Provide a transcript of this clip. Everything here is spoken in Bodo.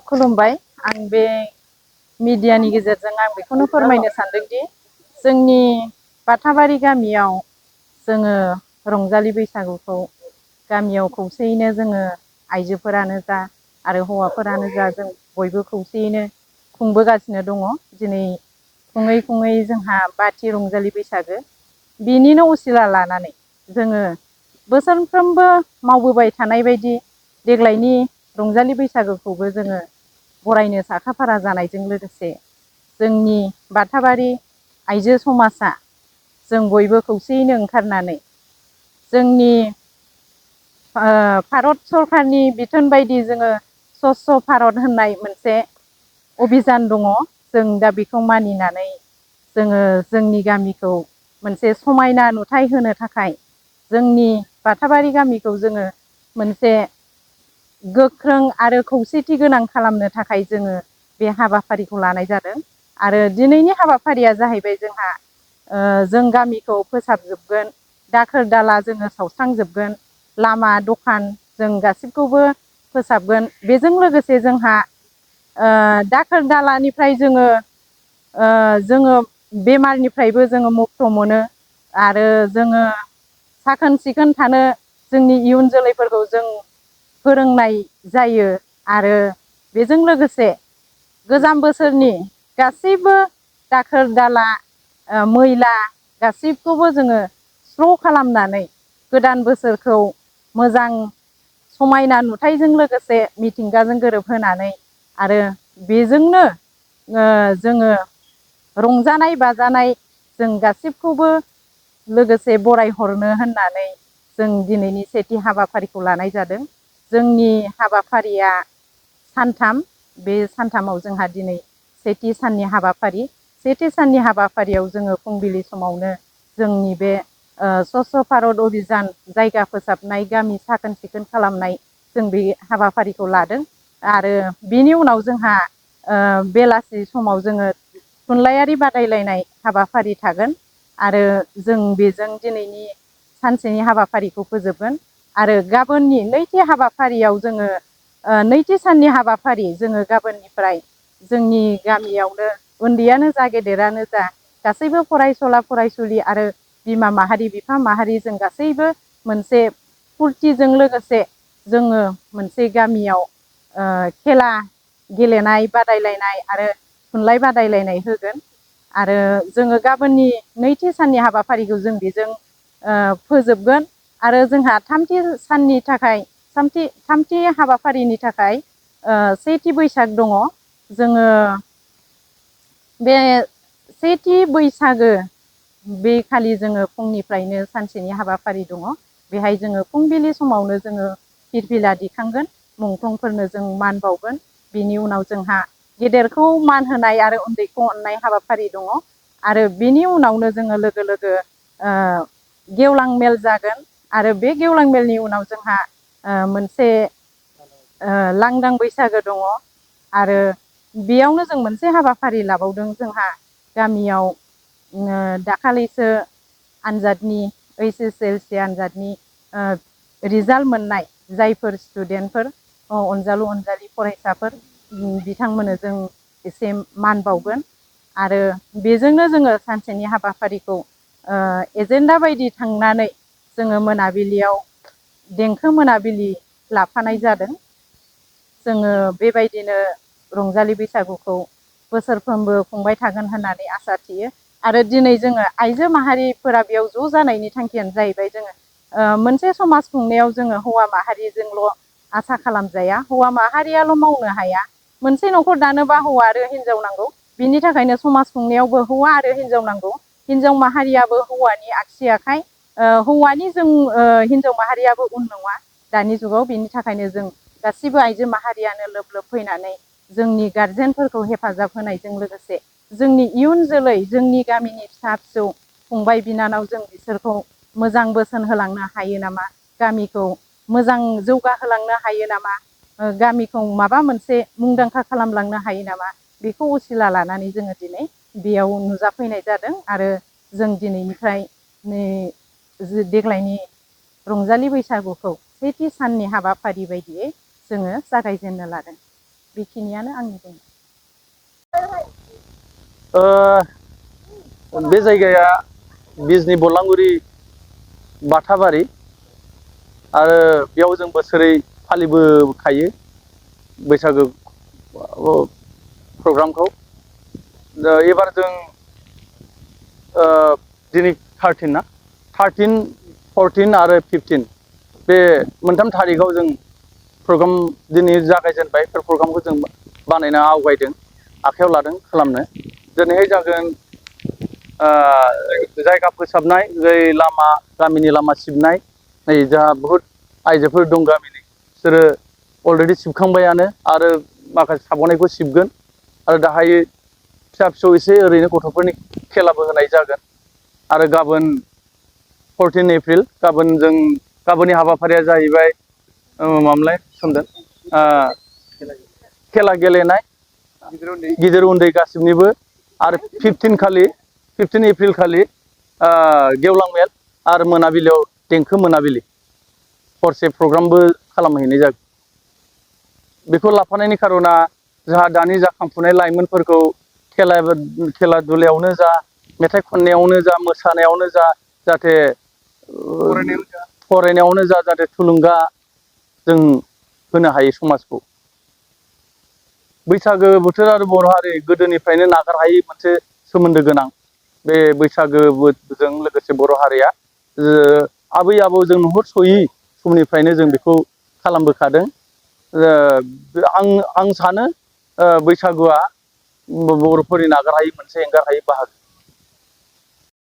खुलुमबाय। आं बे मिडियानि गेजेरजों आं बेखौनो फोरमायनो सानदोंदि जोंनि बाथाबारि गामियाव जोङो रंजालि बैसागुखौ गामियाव खौसेयैनो जोङो आइजोफोरानो जा आरो हौवाफोरानो जा जों बयबो खौसेयैनो खुंबोगासिनो दङ। दिनै खुङै खुङै जोंहा बाथि रंजालि बैसागो बिनिनो असिला लानानै जोङो बोसोरफ्रोमबो मावबोबाय थानाय बायदि देग्लायनि रंजालि बैसागोखौबो जोङो बरायनो साखाफारा जानायजों लोगोसे जोंनि बाथाबारि आइजो समाजा जों बयबो खौसेयैनो ओंखारनानै जोंनि भारत सरकारनि बिथोन बायदि जोङो स्वच्छ भारत होननाय मोनसे अभिजान दङ। जों दा बेखौ मानिनानै जोङो जोंनि गामिखौ मोनसे समायना नुथाय होनो थाखाय जोंनि बाथाबारि गामिखौ जोङो मोनसे गोख्रों आरो खौसेथि गोनां खालामनो थाखाय जोङो बे हाबाफारिखौ लानाय जादों। आरो दिनैनि हाबाफारिया जाहैबाय जोंहा जों गामिखौ फोसाबजोबगोन, दाखोर दाला जोङो सावस्रांजोबगोन, लामा दखान जों गासिबखौबो फोसाबगोन। बेजों लोगोसे जोंहा दाखोर दालानिफ्राय जोङो बेमारनिफ्रायबो जोङो मुक्त मोनो आरो जोङो साखोन सिखोन थानो जोंनि इयुन जोलैफोरखौ जों फोरोंनाय जायो। आरो बेजों लोगोसे गोजाम बोसोरनि गासैबो दाखोर दाला मैला गासैखौबो जोङो स्र' खालामनानै गोदान बोसोरखौ मोजां समायना नुथायजों लोगोसे मिथिंगाजों गोरोबहोनानै आरो बेजोंनो जोङो रंजानाय बाजानाय जों गासिबखौबो लोगोसे बरायहरनो होननानै जों दिनैनि सेथि हाबाफारिखौ लानाय जादों। जोंनि हाबाफारिया सानथाम। बे सानथामाव जोंहा दिनै सेथि साननि हाबाफारि। सेथि साननि हाबाफारियाव जोङो फुंबिलि समावनो जोंनि बे स्वच्छ भारत अभिजान जायगा फोसाबनाय, गामि साखोन सिखोन खालामनाय जों बे हाबाफारिखौ लादों। आरो बिनि उनाव जोंहा बेलासि समाव जोङो थुनलाइयारि बादायलायनाय हाबाफारि थागोन आरो जों बेजों दिनैनि सानसेनि हाबाफारिखौ फोजोबगोन। आरो गाबोननि नैथि हाबाफारियाव जोङो नैथि साननि हाबाफारि जोङो गाबोननिफ्राय जोंनि गामियावनो उन्दैयानो जा गेदेरानो जा गासैबो फरायसुला फरायसुलि आरो बिमा माहारि बिफा माहारि जों गासैबो मोनसे फुरथिजों लोगोसे जोङो मोनसे गामियाव खेला गेलेनाय बादायलायनाय आरो थुनलाइ बादायलायनाय होगोन। आरो जोङो गाबोननि नैथि साननि हाबाफारिखौ जों बेजों फोजोबगोन। आरो जोंहा थामथि हाबाफारिनि थाखाय सेथि बैसाग दङ। जोङो बे सेथि बैसागो बे खालि जोङो फुंनिफ्रायनो सानसेनि हाबाफारि दङ। बेहाय जोङो फुंबिलि समावनो जोङो फिरफिला दिखांगोन, मुंख्लंफोरनो जों मान बावगोन। बिनि उनाव जोंहा गेदेरखौ मान होनाय आरो उन्दैखौ अननाय हाबाफारि दङ। आरो बिनि उनावनो जोङो लोगो लोगो गेवलां मेल जागोन। आरो बे गेवलां मेलनि उनाव जोंहा मोनसे लांदां बैसागो दङ। आरो बेयावनो जों मोनसे हाबाफारि लाबावदों। जोंहा गामियाव दाखालिसो आनजादनि HSLC आनजादनि रिजाल्ट मोननाय जायफोर स्टुडेन्टफोर अनजालु अनजालि फरायसाफोर बिथांमोननो जों एसे मान बावगोन। आरो बेजोंनो जोङो सानसेनि हाबाफारिखौ एजेन्डा बायदि थांनानै जोङो मोनाबिलियाव देंखो मोनाबिलि लाफानाय जादों। जोङो बेबायदिनो रंजालि बैसागुखौ बोसोरफ्रोमबो खुंबाय थागोन होननानै आसा थियो। आरो दिनै जोङो आइजो माहारिफोरा बेयाव ज' जानायनि थांखियानो जाहैबाय जोङो मोनसे समाज खुंनायाव जोङो हौवा माहारिजोंल' आसा खालामजाया, हौवा माहारियाल' मावनो हाया। मोनसे न'खर दानोबा हौवा आरो हिनजाव नांगौ। बिनि थाखायनो समाज खुंनायावबो हौवा आरो हिनजाव नांगौ। हिनजाव माहारियाबो हौवानि आगसि आखाइ, हौवानि हिनजाव माहारियाबो उन नङा दानि जुगाव। बिनि थाखायनो जों गासिबो आइजो माहारियानो लोब लोब फैनानै जोंनि गारजेनफोरखौ हेफाजाब होनायजों लोगोसे जोंनि इयुन जोलै, जोंनि गामिनि फिसा फिसौ फंबाय बिनानाव जों बिसोरखौ मोजां बोसोन होलांनो हायो नामा, गामिखौ मोजां जौगाहोलांनो हायो नामा, गामिखौ माबा मोनसे मुंदांखा खालामलांनो हायो नामा, बेखौ असिला लानानै जोङो दिनै बेयाव नुजाफैनाय जादों। आरो जों दिनैनिफ्राय देग्लायनि रंजालि बैसागुखौ सेथि साननि हाबाफारि बायदियै जोङो जागायजेननो लादों। बेखिनियानो आंनि बुंनाय। बे जायगाया बिजनि बलांगुरि बाथाबारि आरो बेयाव जों बोसोरै फालिबोखायो बैसागो प्रग्रामखौ। एबार जों दिनै 13 ना 13, 14 आरो 15 बे मोनथाम थारिखआव जों प्रग्राम दिनै जागायजेनबाय। बे प्रग्रामखौ जों बानायना आवगायदों, आखायाव लादों खालामनो। दिनैहाय जागोन जायगा फोसाबनाय, लामा गामिनि लामा सिबनाय। नै जोंहा बुहुद आइजोफोर दं गामिनि, बिसोरो अलरेडि सिबखांबायानो आरो माखासे थाबावनायखौ सिबगोन। आरो दाहाय फिसा फिसौ एसे ओरैनो गथ'फोरनि खेलाबो होनाय जागोन। आरो गाबोन 14 एप्रिल गाबोननि हाबाफारिया जाहैबाय मामोनलाय सोमदोन खेला गेलेनाय गिदिर उन्दै गासिबनिबो। आरो 15 एप्रिल खालि गेवलां मेल आरो मोनाबिलियाव देंखो मोनाबिलि हरसे प्रग्रामबो खालामहैनाय जागोन। बेखौ लाफानायनि खार'ना जोंहा दानि जाखांफुनाय लाइमोनफोरखौ खेला दुलायावनो जा, मेथाइ खननायावनो जा, मोसानायावनो जा, जाहाथे फरायनायावनो जा, जाहाथे थुलुंगा जों होनो हायो समाजखौ। बैसागो बोथोर आरो बर' हारि गोदोनिफ्रायनो नागारहायै मोनसे सोमोन्दो गोनां। बे बैसागोजों लोगोसे बर' हारिया आबै आबौ जों नुहुरस'यै समनिफ्रायनो जों बेखौ खालामबोखादों। आं सानो बैसागुआ बर'फोरनि नागारहायै मोनसे एंगारहायै बाहागो।